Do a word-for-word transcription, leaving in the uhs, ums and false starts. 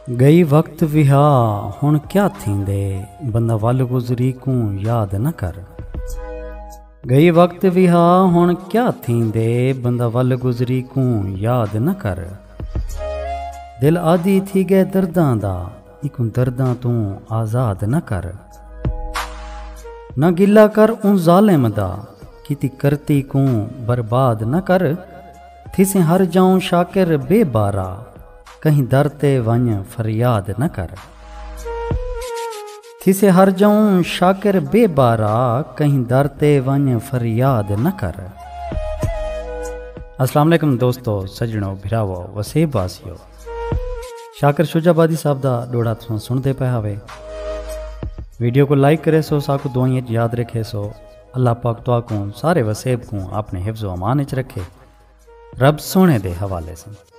گئی وقت وہا، ہن کیا تھیندے، بندہ ول گزری کوں یاد نہ کر۔ گئی وقت وہا، ہن کیا تھیندے، بندہ ول گزری کوں یاد نہ کر۔ دل عادی تھی گئے درداں دا، ایکوں درداں توں آزاد نہ کر۔ نہ گلہ کر اوں ظالم دا، کیتی کرتی کوں برباد نہ کر۔ تھیسیں ہر جاؤں شاکر بے بارا، کہیں در تے ونڄ فریاد نہ کر۔ تھیسیں ہر جاؤں شاکر بے بارا، کہیں در تے ونڄ فریاد نہ کر۔ السلام علیکم دوستو، سجنو، بھراوو، وسیب واسیو۔ شاکر شجاع آبادی صاحب دا ڈوڑا تساں سنڑدے پئے ہاوے۔ ویڈیو کو لائک کریسو، ساکو دعائیں اچ یاد رکھیسو۔ اللہ پاک تہاکوں سارے وسیب کوں اپنے حفظ و امان اچ رکھے۔ رب سوہنے دے حوالے سن۔